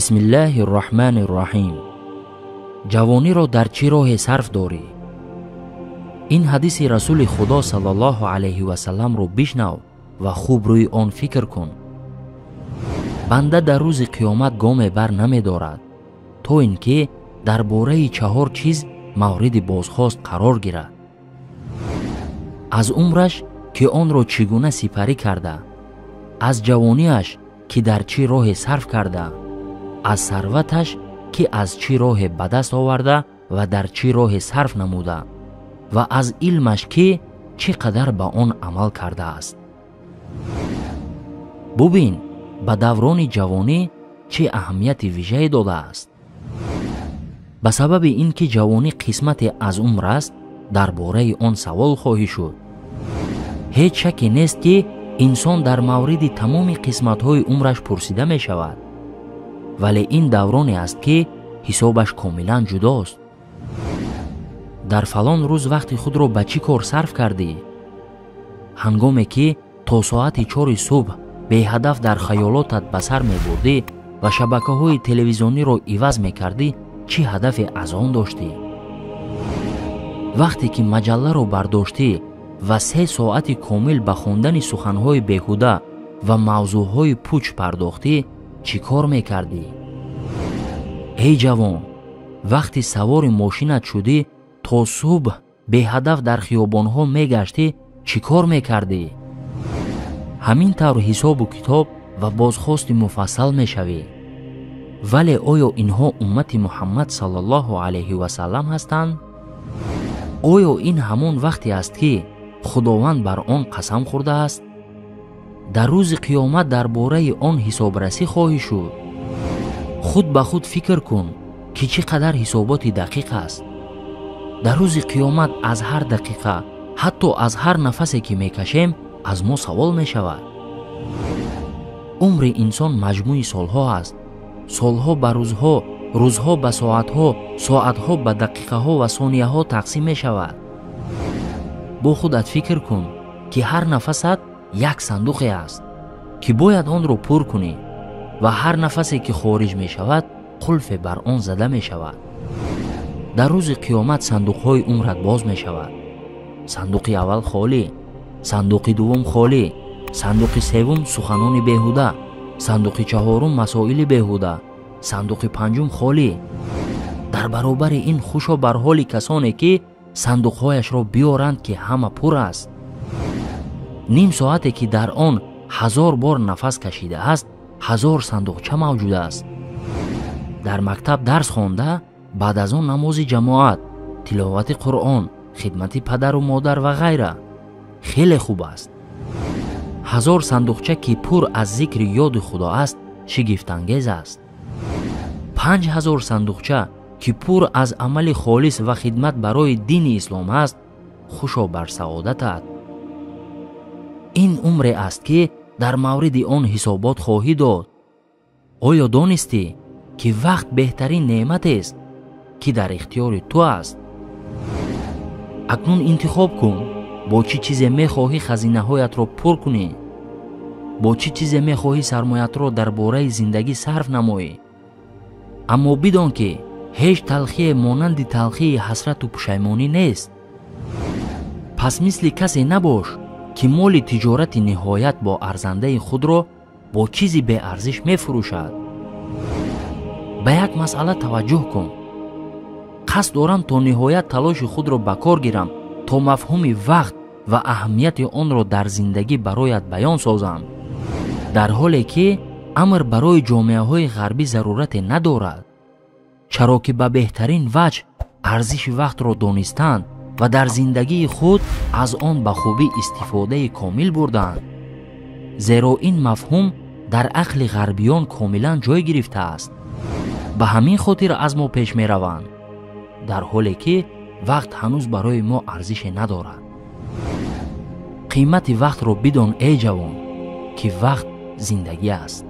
Бисмиллаҳир Раҳмонир Раҳим. Ҷавониро дар чӣ роҳе сарф дорӣ? Ин ҳадиси Расули Худо саллаллоҳу алайҳи васалламро бишнав ва хуб рӯи он фикр кун. Банда дар рӯзи қиёмат гоме бар намедорад, то ин ки дар бораи чаҳор чиз мавриди бозхост қарор гирад. Аз умраш, ки онро чӣ гуна сипарӣ карда, аз ҷавониаш, ки дар чӣ роҳе сарф карда, аз сарваташ, ки аз чӣ роҳе ба даст оварда ва дар чӣ роҳе сарф намуда, ва аз илмаш, ки чӣ қадар ба он амал кардааст. Бубин, ба даврони ҷавонӣ чӣ аҳамияти вижае додааст. Ба сабаби ин ки ҷавонӣ қисмате аз умр аст, дар бораи он савол хоҳӣ шуд. Ҳеҷ шаке нест, ки инсон дар мавриди тамоми қисматҳои умраш пурсида мешавад, вале ин давроне аст, ки ҳисобаш комилан ҷудост. Дар фалон рӯз вақти худро ба чӣ кор сарф кардӣ? Ҳангоме ки то соати 4 субҳ беҳадаф дар хаёлотат ба сар мебурдӣ ва шабакаҳои телевизиониро иваз мекардӣ, чӣ ҳадафе аз он доштӣ? Вақте ки маҷалларо бардоштӣ ва 3 соати комил ба хондани суханҳои беҳуда ва мавзӯъҳои пуч пардохтӣ, чӣ кор мекардӣ? Эй ҷавон, вақти савори мошинат шудӣ, то субҳ беҳадаф дар хиёбонҳо мегаштӣ, чӣ кор мекардӣ? Ҳамин тавр ҳисобу китоб ва бозхости муфассал мешавӣ. Вале оё инҳо уммати Муҳаммад саллаллоҳу алайҳи васаллам ҳастанд? Оё ин ҳамон вақте аст, ки Худованд бар он қасам хӯрдааст? Дар рӯзи қиёмат дар бораи он ҳисобрасӣ хоҳӣ шуд. Худ ба худ фикр кун, ки чӣ қадар ҳисоботи дақиқ аст. Дар рӯзи қиёмат аз ҳар дақиқа, ҳатто аз ҳар нафасе ки мекашем, аз мо савол мешавад. Умри инсон маҷмӯи солҳо аст. Солҳо ба рӯзҳо, рӯзҳо ба соатҳо, соатҳо ба дақиқаҳо ва сонияҳо тақсим мешавад. Бо худат фикр кун, ки ҳар нафасат як сандуқе аст, ки бояд онро пур кунӣ ва ҳар нафасе ки хориҷ мешавад, қулфе бар он зада мешавад. Дар рӯзи қиёмат сандуқҳои умрат боз мешавад. Сандуқи аввал холӣ, сандуқи дуввум холӣ, сандуқи севум суханони беҳуда, сандуқи чаҳорум масоили беҳуда, сандуқи панҷум холӣ. Дар баробари ин хушо бар ҳоли касоне, ки сандуқҳояшро биёранд, ки ҳама пур аст. Ним соате ки дар он 1000 бор нафас кашидааст, 1000 сандуқча мавҷуд аст. Дар мактаб дарс хонда, баъд аз он намози ҷамоат, тиловати Қуръон, хидмати падару модар ва ғайра. Хеле хуб аст. 1000 сандуқча, ки пур аз зикри ёди Худо аст, шигифтангез аст. 5000 сандуқча, ки пур аз амали холис ва хидмат барои дини ислом аст, хушо бар саодатат. Ин умре аст, ки дар мавриди он ҳисобот хоҳӣ дод. Оё донистӣ, ки вақт беҳтарин неъматест, ки дар ихтиёри ту аст? Акнун интихоб кун, бо чӣ чизе мехоҳӣ хазинаҳоятро пур кунӣ, бо чӣ чизе мехоҳӣ сармоятро дар бораи зиндагӣ сарф намоӣ. Аммо бидон, ки ҳеҷ талхие монанди талхии ҳасрату пушаймонӣ нест. Пас мисли касе набош, ки моли тиҷорати ниҳоят бо арзандаи худро бо чизи беарзиш мефурӯшад. Ба як масъала таваҷҷӯҳ кун. Қасд дорам то ниҳоят талоши худро ба кор гирам, то мафҳуми вақт ва аҳамияти онро дар зиндагӣ бароят баён созам, дар ҳоле ки амр барои ҷомеаҳои ғарбӣ зарурате надорад, чаро ки ба беҳтарин ваҷҳ арзиши вақтро донистанд ва дар зиндагии худ аз он ба хубӣ истифодаи комил бурданд. Зеро ин мафҳум дар ақли ғарбиён комилан ҷой гирифтааст. Ба ҳамин хотир аз мо пеш мераванд, дар ҳоле ки вақт ҳанӯз барои мо арзише надорад. Қимати вақтро бидон, эй ҷавон, ки вақт зиндагӣ аст.